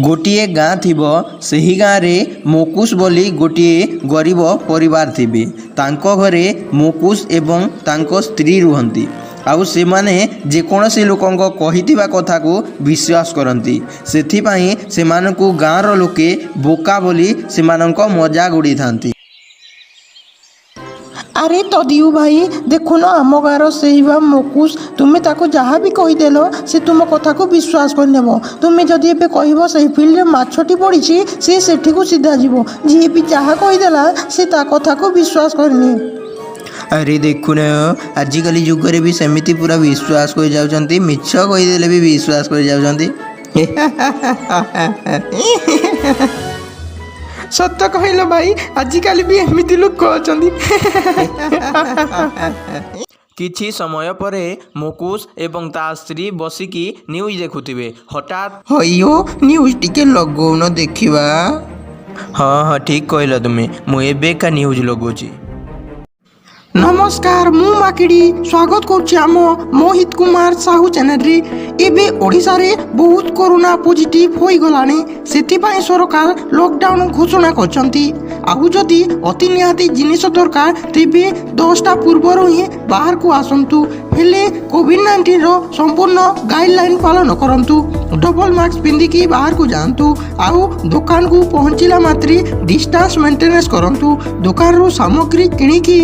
ଗୋଟିଏ ଗାଁ ଥିବ, ସେହି ଗାଁରେ ମୁକୁଶ ବୋଲି ଗୋଟିଏ ଗରିବ ପରିବାର ଥିବେ। ତାଙ୍କ ଘରେ ମୁକୁଶ ଏବଂ ତାଙ୍କ ସ୍ତ୍ରୀ ରୁହନ୍ତି। ଆଉ ସେମାନେ ଯେକୌଣସି ଲୋକଙ୍କ କହିଥିବା କଥାକୁ ବିଶ୍ୱାସ କରନ୍ତି। ସେଥିପାଇଁ ସେମାନଙ୍କୁ ଗାଁର ଲୋକେ ବୋକା ବୋଲି ସେମାନଙ୍କ ମଜାକ ଉଡ଼େଇଥାନ୍ତି। ଆରେ ତଦିଉ ଭାଇ, ଦେଖୁନ ଆମ ଗାଁର ସେଇ ବା ମୁକୁଶ। ତୁମେ ତାକୁ ଯାହା ବି କହିଦେଲ, ସେ ତୁମ କଥାକୁ ବିଶ୍ୱାସ କରିନେବ। ତୁମେ ଯଦି ଏବେ କହିବ ସେଇ ଫିଲ୍ଡରେ ମାଛଟି ପଡ଼ିଛି, ସେ ସେଠିକୁ ସିଧା ଯିବ। ଯିଏ ବି ଯାହା କହିଦେଲା, ସେ ତା କଥାକୁ ବିଶ୍ୱାସ କରିନିଏ। ଆରେ ଦେଖୁନ, ଆଜିକାଲି ଯୁଗରେ ବି ସେମିତି ପୁରା ବିଶ୍ୱାସ କରିଯାଉଛନ୍ତି। ମିଛ କହିଦେଲେ ବି ବିଶ୍ୱାସ କରିଯାଉଛନ୍ତି। ସତ କହିଲ ଭାଇ, ଆଜିକାଲି ବି ଏମିତି ଲୋକ ଅଛନ୍ତି। କିଛି ସମୟ ପରେ ମୁକୁଶ ଏବଂ ତା ସ୍ତ୍ରୀ ବସିକି ନ୍ୟୁଜ୍ ଦେଖୁଥିବେ। ହଠାତ୍, ହଇଓ, ନ୍ୟୁଜ୍ ଟିକେ ଲଗଉନ, ଦେଖିବା। ହଁ ହଁ, ଠିକ୍ କହିଲ ତୁମେ। ମୁଁ ଏବେକା ନ୍ୟୁଜ୍ ଲଗାଉଛି। ନମସ୍କାର, ମୁଁ ମାକିଡ଼ି ସ୍ୱାଗତ କରୁଛି ଆମ ମୋହିତ କୁମାର ସାହୁ ଚ୍ୟାନେଲରେ। ଏବେ ଓଡ଼ିଶାରେ ବହୁତ କରୋନା ପଜିଟିଭ ହୋଇଗଲାଣି। ସେଥିପାଇଁ ସରକାର ଲକଡାଉନ ଘୋଷଣା କରିଛନ୍ତି। ଆଉ ଯଦି ଅତି ନିହାତି ଜିନିଷ ଦରକାର, ତେବେ 10ଟା ପୂର୍ବରୁ ହିଁ ବାହାରକୁ ଆସନ୍ତୁ। ହେଲେ କୋଭିଡ଼-19ର ସମ୍ପୂର୍ଣ୍ଣ ଗାଇଡ଼ଲାଇନ୍ ପାଳନ କରନ୍ତୁ। ଡବଲ ମାସ୍କ ପିନ୍ଧିକି ବାହାରକୁ ଯାଆନ୍ତୁ ଆଉ ଦୋକାନକୁ ପହଞ୍ଚିଲା ମାତ୍ରେ ଡିଷ୍ଟାନ୍ସ ମେଣ୍ଟେନାନ୍ସ କରନ୍ତୁ। ଦୋକାନରୁ ସାମଗ୍ରୀ କିଣିକି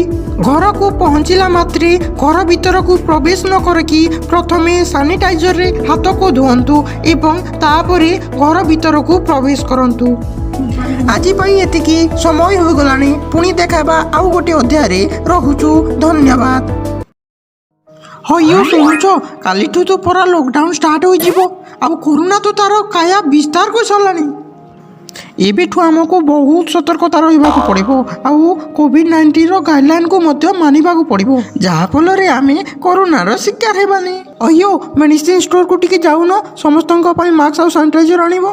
ଘରକୁ ପହଞ୍ଚିଲା ମାତ୍ରେ ଘର ଭିତରକୁ ପ୍ରବେଶ ନ କରିକି ପ୍ରଥମେ ସାନିଟାଇଜରରେ ହାତକୁ ଧୁଅନ୍ତୁ ଏବଂ ତାପରେ ଘର ଭିତରକୁ ପ୍ରବେଶ କରନ୍ତୁ। ଆଜି ପାଇଁ ଏତିକି, ସମୟ ହୋଇଗଲାଣି। ପୁଣି ଦେଖାବା ଆଉ ଗୋଟେ ଅଧ୍ୟାୟରେ। ରହୁଛୁ, ଧନ୍ୟବାଦ। ହଇଓ, ଶୁଣୁଛ? କାଲିଠୁ ତ ପରା ଲକଡାଉନ ଷ୍ଟାର୍ଟ ହୋଇଯିବ। ଆଉ କରୋନା ତ ତାର କାୟା ବିସ୍ତାର କରିସାରିଲାଣି। ଏବେଠୁ ଆମକୁ ବହୁତ ସତର୍କତା ରହିବାକୁ ପଡ଼ିବ ଆଉ କୋଭିଡ଼-19ର ଗାଇଡ଼ଲାଇନକୁ ମଧ୍ୟ ମାନିବାକୁ ପଡ଼ିବ, ଯାହାଫଳରେ ଆମେ କରୋନାର ଶିକାର ହେବାନି। ଅಯ್ୟୋ, ମେଡ଼ିସିନ ଷ୍ଟୋରକୁ ଟିକେ ଯାଉନ, ସମସ୍ତଙ୍କ ପାଇଁ ମାସ୍କ ଆଉ ସାନିଟାଇଜର ଆଣିବ।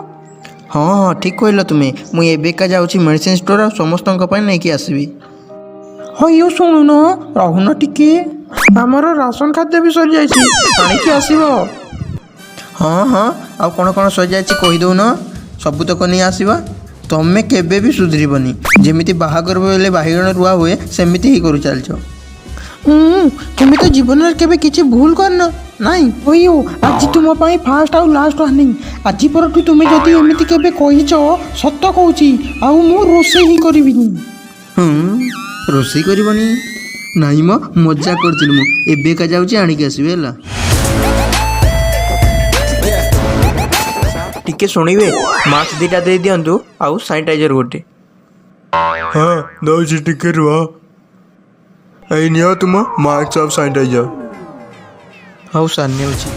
ହଁ ହଁ, ଠିକ୍ କହିଲ ତୁମେ। ମୁଁ ଏବେକା ଯାଉଛି ମେଡ଼ିସିନ ଷ୍ଟୋର ଆଉ ସମସ୍ତଙ୍କ ପାଇଁ ନେଇକି ଆସିବି। ହଇଓ, ଶୁଣୁନ, ରହୁନ ଟିକେ। ଆମର ରାସନ ଖାଦ୍ୟ ବି ସରିଯାଇଛି, ଆଣିକି ଆସିବ। ହଁ ହଁ, ଆଉ କ'ଣ କ'ଣ ସରିଯାଇଛି କହିଦେଉନ, ସବୁତକ ନେଇ ଆସିବା। ତମେ କେବେ ବି ସୁଧରିବନି। ଯେମିତି ବାହାଘର ବେଳେ ବାଇଗଣ ରୁଆ ହୁଏ, ସେମିତି ହିଁ କରି ଚାଲିଛ। ତୁମେ ତ ଜୀବନରେ କେବେ କିଛି ଭୁଲ କରିନ ନାଇଁ। ହଇଓ, ଆଜି ତୁମ ପାଇଁ ଫାଷ୍ଟ ଆଉ ଲାଷ୍ଟ ୱାର୍ଣ୍ଣିଂ। ଆଜି ପରଠୁ ତୁମେ ଯଦି ଏମିତି କେବେ କହିଛ, ସତ କହୁଛି, ଆଉ ମୁଁ ରୋଷେଇ ହିଁ କରିବିନି। ହୁଁ, ରୋଷେଇ କରିବନି? ନାଇଁ ମ, ମଜା କରୁଥିଲି ମୁଁ। ଏବେକା ଯାଉଛି, ଆଣିକି ଆସିବି। ହେଲା, ଟିକେ ଶୁଣିବେ? ମାସ୍କ ଦୁଇଟା ଦେଇ ଦିଅନ୍ତୁ ଆଉ ସାନିଟାଇଜର ଗୋଟେ। ହଁ, ଦଉଛି, ଟିକେ ରୁହ। ଏଇ ନିଅ ତୁମ ମାସ୍କ ଆଉ ସାନିଟାଇଜର। ହଉ ସାର୍, ନେଉଛି।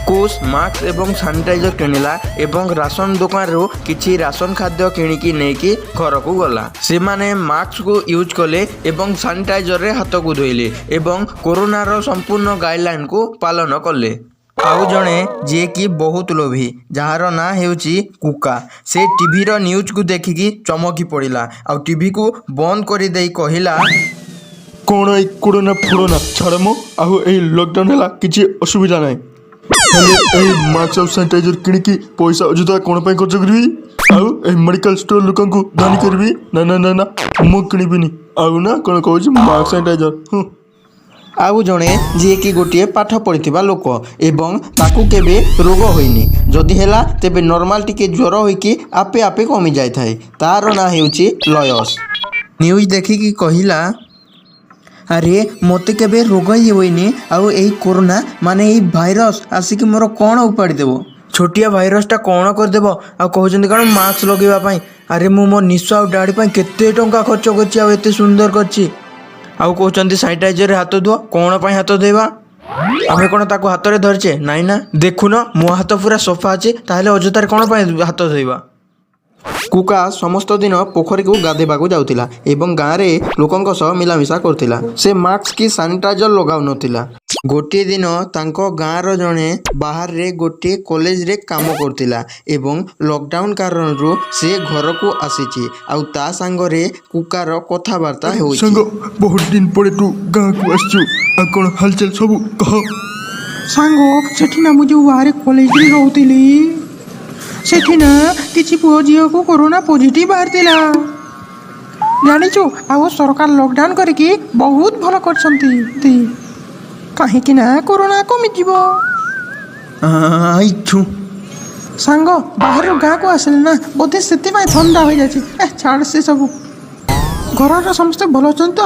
କୁଶ ମାସ୍କ ଏବଂ ସାନିଟାଇଜର କିଣିଲା ଏବଂ ରାସନ ଦୋକାନରୁ କିଛି ରାସନ ଖାଦ୍ୟ କିଣିକି ନେଇକି ଘରକୁ ଗଲା। ସେମାନେ ମାସ୍କକୁ ୟୁଜ୍ କଲେ ଏବଂ ସାନିଟାଇଜରରେ ହାତକୁ ଧୋଇଲେ ଏବଂ କରୋନାର ସମ୍ପୂର୍ଣ୍ଣ ଗାଇଡ଼ଲାଇନକୁ ପାଳନ କଲେ। ଆଉ ଜଣେ ଯିଏକି ବହୁତ ଲୋଭୀ, ଯାହାର ନାଁ ହେଉଛି କୁକା, ସେ ଟିଭିର ନ୍ୟୁଜ୍କୁ ଦେଖିକି ଚମକି ପଡ଼ିଲା ଆଉ ଟିଭିକୁ ବନ୍ଦ କରିଦେଇ କହିଲା, କ'ଣ ଏଇ କୋରୋନା ଫୋରୋନା, ଛାଡ଼ ମ। ଆଉ ଏଇ ଲକଡାଉନ ହେଲା, କିଛି ଅସୁବିଧା ନାହିଁ। ହେଲେ ଏଇ ମାସ୍କ ଆଉ ସାନିଟାଇଜର କିଣିକି ପଇସା ଅଯଥା କ'ଣ ପାଇଁ ଖର୍ଚ୍ଚ କରିବି? ଆଉ ଏଇ ମେଡ଼ିକାଲ ଷ୍ଟୋର ଲୋକଙ୍କୁ ଧନୀ କରିବି? ନା ନା ନା ନା, ମୁଁ କିଣିବିନି। ଆଉ ନା କ'ଣ କହୁଛି, ମାସ୍କ ସାନିଟାଇଜର, ହୁଁ। ଆଉ ଜଣେ ଯିଏକି ଗୋଟିଏ ପାଠ ପଢ଼ିଥିବା ଲୋକ ଏବଂ ତାକୁ କେବେ ରୋଗ ହୋଇନି, ଯଦି ହେଲା ତେବେ ନର୍ମାଲ ଟିକେ ଜ୍ୱର ହୋଇକି ଆପେ ଆପେ କମି ଯାଇଥାଏ, ତାର ନାଁ ହେଉଛି ଲୟସ୍। ନ୍ୟୁଜ୍ ଦେଖିକି କହିଲା, ଆରେ, ମୋତେ କେବେ ରୋଗ ହିଁ ହୋଇନି, ଆଉ ଏଇ କରୋନା ମାନେ ଏଇ ଭାଇରସ୍ ଆସିକି ମୋର କ'ଣ ଉପାଡ଼ି ଦେବ? ଛୋଟିଆ ଭାଇରସଟା କ'ଣ କରିଦେବ? ଆଉ କହୁଛନ୍ତି କ'ଣ ମାସ୍କ ଲଗେଇବା ପାଇଁ। ଆରେ, ମୁଁ ମୋ ନିଶ ଆଉ ଦାଢ଼ି ପାଇଁ କେତେ ଟଙ୍କା ଖର୍ଚ୍ଚ କରିଛି ଆଉ ଏତେ ସୁନ୍ଦର କରିଛି। ଆଉ କହୁଛନ୍ତି ସାନିଟାଇଜରରେ ହାତ ଧୁଅ। କ'ଣ ପାଇଁ ହାତ ଧୋଇବା? ଆମେ କ'ଣ ତାକୁ ହାତରେ ଧରିଛେ? ନାଇଁ ନା। ଦେଖୁନ, ମୋ ହାତ ପୁରା ସଫା ଅଛି। ତାହେଲେ ଅଯଥାରେ କ'ଣ ପାଇଁ ହାତ ଧୋଇବା? କୁକା ସମସ୍ତ ଦିନ ପୋଖରୀକୁ ଗାଧୋଇବାକୁ ଯାଉଥିଲା ଏବଂ ଗାଁରେ ଲୋକଙ୍କ ସହ ମିଳାମିଶା କରୁଥିଲା। ସେ ମାସ୍କ କି ସାନିଟାଇଜର ଲଗାଉନଥିଲା। ଗୋଟିଏ ଦିନ ତାଙ୍କ ଗାଁର ଜଣେ ବାହାରେ ଗୋଟିଏ କଲେଜରେ କାମ କରୁଥିଲା ଏବଂ ଲକଡାଉନ କାରଣରୁ ସେ ଘରକୁ ଆସିଛି ଆଉ ତା ସାଙ୍ଗରେ କୁକାର କଥାବାର୍ତ୍ତା ହେଉଛି। ସାଙ୍ଗ, ବହୁତ ଦିନ ପରେ ତୁ ଗାଁକୁ ଆସିଛୁ। ଆଉ କ'ଣ ହାଲଚାଲ ସବୁ କହ। ସାଙ୍ଗ, ସେଠି ନା ମୁଁ ଯେଉଁ ବାହାରେ କଲେଜରେ ରହୁଥିଲି। ସେଠି ନା କିଛି ପୁଅ ଝିଅକୁ କରୋନା ପଜିଟିଭ୍ ବାହାରିଥିଲା, ଜାଣିଛୁ? ଆଉ ସରକାର ଲକଡାଉନ୍ କରିକି ବହୁତ ଭଲ କରିଛନ୍ତି, କାହିଁକି ନା କରୋନା କମିଯିବ। ଆଇଛୁ। ସାଙ୍ଗ, ବାହାରୁ ଗାଁକୁ ଆସିଲେ ନା, ବୋଧେ ସେଥିପାଇଁ ଥଣ୍ଡା ହୋଇଯାଇଛି। ଏ ଛାଡ଼ ସେ ସବୁ। ଘରର ସମସ୍ତେ ଭଲ ଅଛନ୍ତି ତ?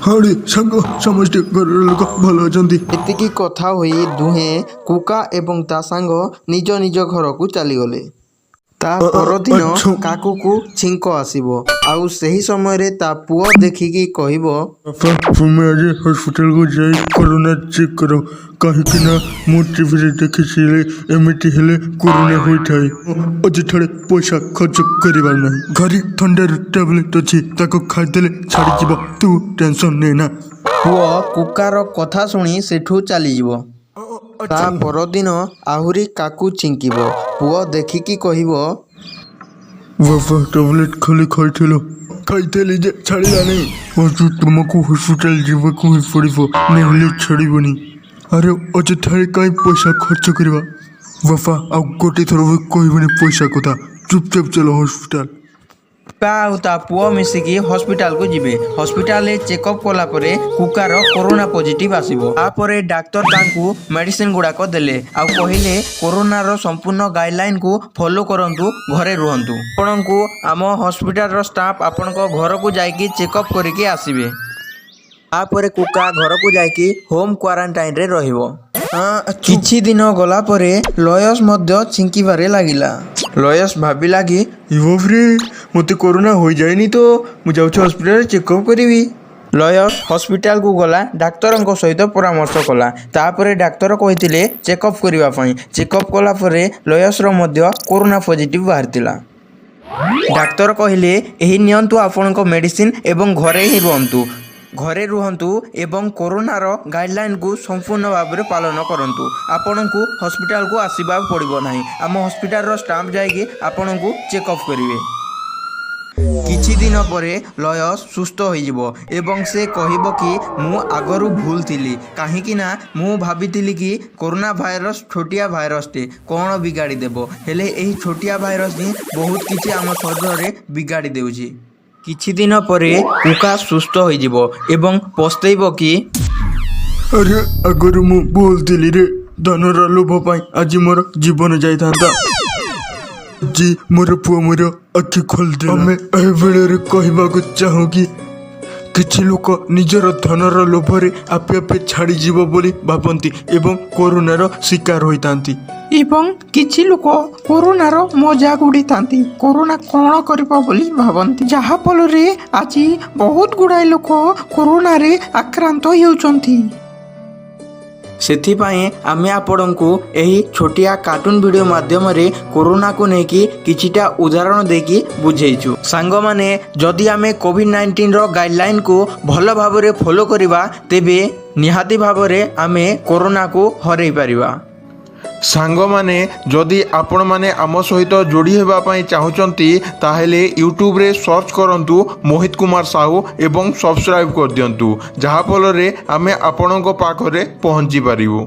ହଁ ରେ ସାଙ୍ଗ, ସମସ୍ତେ ଘରର ଲୋକ ଭଲ ଅଛନ୍ତି। ଏତିକି କଥା ହୋଇ ଦୁହେଁ କୁକା ଏବଂ ତା ସାଙ୍ଗ ନିଜ ନିଜ ଘରକୁ ଚାଲିଗଲେ। ତା ପରଦିନ ଆଚ୍ଛା। କାକୁକୁ ଛିଙ୍କ ଆସିବ ଆଉ ସେହି ସମୟରେ ତା ପୁଅ ଦେଖିକି କହିବ, ବାପା, ତୁମେ ଆଜି ହସ୍ପିଟାଲକୁ ଯାଇ କରୋନା ଚେକ୍ କର, କାହିଁକି ନା ମୁଁ ଟିଭିରେ ଦେଖିଥିଲି ଏମିତି ହେଲେ କରୋନା ହୋଇଥାଏ। ଅଯଥାରେ ପଇସା ଖର୍ଚ୍ଚ କରିବାର ନାହିଁ। ଘରେ ଥଣ୍ଡାର ଟ୍ୟାବଲେଟ୍ ଅଛି, ତାକୁ ଖାଇଦେଲେ ଛାଡ଼ିଯିବ। ତୁ ଟେନସନ୍ ନେ ନା। ପୁଅ କୁକାର କଥା ଶୁଣି ସେଠୁ ଚାଲିଯିବ। ତା ପରଦିନ ଆହୁରି କାକୁ ଛିଙ୍କିବ। ପୁଅ ଦେଖିକି କହିବ, ବାପା, ଟ୍ୟାବଲେଟ୍ ଖାଲି ଖାଇଥିଲ? ଖାଇଥିଲି ଯେ ଛାଡ଼ିଲା ନାହିଁ। ଆଜି ତୁମକୁ ହସ୍ପିଟାଲ ଯିବାକୁ ହିଁ ପଡ଼ିବ, ନହେଲେ ଛାଡ଼ିବନି। ଆରେ, ଅଯଥାରେ କାହିଁ ପଇସା ଖର୍ଚ୍ଚ କରିବା? ବାପା, ଆଉ ଗୋଟେ ଥର ବି କହିବନି ପଇସା କଥା। ଚୁପଚାପ ଚାଲ ହସ୍ପିଟାଲ। କୁକା ଆଉ ତା ପୁଅ ମିଶିକି ହସ୍ପିଟାଲକୁ ଯିବେ। ହସ୍ପିଟାଲରେ ଚେକଅପ୍ କଲା ପରେ କୁକାର କରୋନା ପଜିଟିଭ୍ ଆସିବ। ତାପରେ ଡାକ୍ତର ତାଙ୍କୁ ମେଡ଼ିସିନ ଗୁଡ଼ାକ ଦେଲେ ଆଉ କହିଲେ, କରୋନାର ସମ୍ପୂର୍ଣ୍ଣ ଗାଇଡ଼ଲାଇନକୁ ଫଲୋ କରନ୍ତୁ, ଘରେ ରୁହନ୍ତୁ। ଆପଣଙ୍କୁ ଆମ ହସ୍ପିଟାଲର ଷ୍ଟାଫ୍ ଆପଣଙ୍କ ଘରକୁ ଯାଇକି ଚେକଅପ୍ କରିକି ଆସିବେ। ତାପରେ କୁକା ଘରକୁ ଯାଇକି ହୋମ୍ କ୍ୱାରେଣ୍ଟାଇନରେ ରହିବ। କିଛି ଦିନ ଗଲା ପରେ ଲୟସ ମଧ୍ୟ ଛିଙ୍କିବାରେ ଲାଗିଲା। ଲୟସ ଭାବିଲା କି, ବାପରେ, ମୋତେ କରୋନା ହୋଇଯାଇନି ତ? ମୁଁ ଯାଉଛି ହସ୍ପିଟାଲରେ ଚେକଅପ୍ କରିବି। ଲୟସ ହସ୍ପିଟାଲକୁ ଗଲା, ଡାକ୍ତରଙ୍କ ସହିତ ପରାମର୍ଶ କଲା। ତାପରେ ଡାକ୍ତର କହିଥିଲେ ଚେକଅପ୍ କରିବା ପାଇଁ। ଚେକଅପ୍ କଲା ପରେ ଲୟସର ମଧ୍ୟ କରୋନା ପଜିଟିଭ୍ ବାହାରିଥିଲା। ଡାକ୍ତର କହିଲେ, ଏହି ନିଅନ୍ତୁ ଆପଣଙ୍କ ମେଡ଼ିସିନ ଏବଂ ଘରେ ହିଁ ରୁହନ୍ତୁ। ଘରେ ରୁହନ୍ତୁ ଏବଂ କରୋନାର ଗାଇଡ଼ଲାଇନକୁ ସମ୍ପୂର୍ଣ୍ଣ ଭାବରେ ପାଳନ କରନ୍ତୁ। ଆପଣଙ୍କୁ ହସ୍ପିଟାଲକୁ ଆସିବାକୁ ପଡ଼ିବ ନାହିଁ। ଆମ ହସ୍ପିଟାଲର ଷ୍ଟାଫ୍ ଯାଇକି ଆପଣଙ୍କୁ ଚେକଅପ୍ କରିବେ। କିଛି ଦିନ ପରେ ଲୟସ ସୁସ୍ଥ ହୋଇଯିବ ଏବଂ ସେ କହିବ କି, ମୁଁ ଆଗରୁ ଭୁଲ ଥିଲି, କାହିଁକି ନା ମୁଁ ଭାବିଥିଲି କି କରୋନା ଭାଇରସ ଛୋଟିଆ ଭାଇରସଟେ, କ'ଣ ବିଗାଡ଼ି ଦେବ? ହେଲେ ଏହି ଛୋଟିଆ ଭାଇରସ ହିଁ ବହୁତ କିଛି ଆମ ଶରୀରରେ ବିଗାଡ଼ି ଦେଉଛି। କିଛି ଦିନ ପରେ କୁକା ସୁସ୍ଥ ହୋଇଯିବ ଏବଂ ପସ୍ତେଇବ କି, ଆରେ, ଆଗରୁ ମୁଁ ଭୁଲ ଥିଲି ରେ। ଧନର ଲୋଭ ପାଇଁ ଆଜି ମୋର ଜୀବନ ଯାଇଥାନ୍ତା। ଆଜି ମୋର ପୁଅ ମୋର ଆଖି ଖୋଲିଦେଲା। ଆମେ ଏହି ବେଳରେ କହିବାକୁ ଚାହୁଁ କି କିଛି ଲୋକ ନିଜର ଧନର ଲୋଭରେ ଆପେ ଆପେ ଛାଡ଼ିଯିବ ବୋଲି ଭାବନ୍ତି ଏବଂ କରୋନାର ଶିକାର ହୋଇଥାନ୍ତି। ଏବଂ କିଛି ଲୋକ କରୋନାର ମଜାକ ଉଡ଼ିଥାନ୍ତି, କରୋନା କ'ଣ କରିବ ବୋଲି ଭାବନ୍ତି, ଯାହାଫଳରେ ଆଜି ବହୁତ ଗୁଡ଼ାଏ ଲୋକ କରୋନାରେ ଆକ୍ରାନ୍ତ ହେଉଛନ୍ତି। ସେଥିପାଇଁ ଆମେ ଆପଣଙ୍କୁ ଏହି ଛୋଟିଆ କାର୍ଟୁନ୍ ଭିଡ଼ିଓ ମାଧ୍ୟମରେ କରୋନାକୁ ନେଇକି କିଛିଟା ଉଦାହରଣ ଦେଇକି ବୁଝେଇଛୁ। ସାଙ୍ଗମାନେ, ଯଦି ଆମେ କୋଭିଡ଼ 19ର ଗାଇଡ଼ଲାଇନକୁ ଭଲ ଭାବରେ ଫଲୋ କରିବା, ତେବେ ନିହାତି ଭାବରେ ଆମେ କରୋନାକୁ ହରେଇ ପାରିବା। ସାଙ୍ଗମାନେ, ଯଦି ଆପଣମାନେ ଆମ ସହିତ ଯୋଡ଼ି ହେବା ପାଇଁ ଚାହୁଁଛନ୍ତି, ତାହେଲେ ୟୁଟ୍ୟୁବରେ ସର୍ଚ୍ଚ କରନ୍ତୁ ମୋହିତ କୁମାର ସାହୁ ଏବଂ ସବସ୍କ୍ରାଇବ୍ କରିଦିଅନ୍ତୁ, ଯାହାଫଳରେ ଆମେ ଆପଣଙ୍କ ପାଖରେ ପହଞ୍ଚି ପାରିବୁ।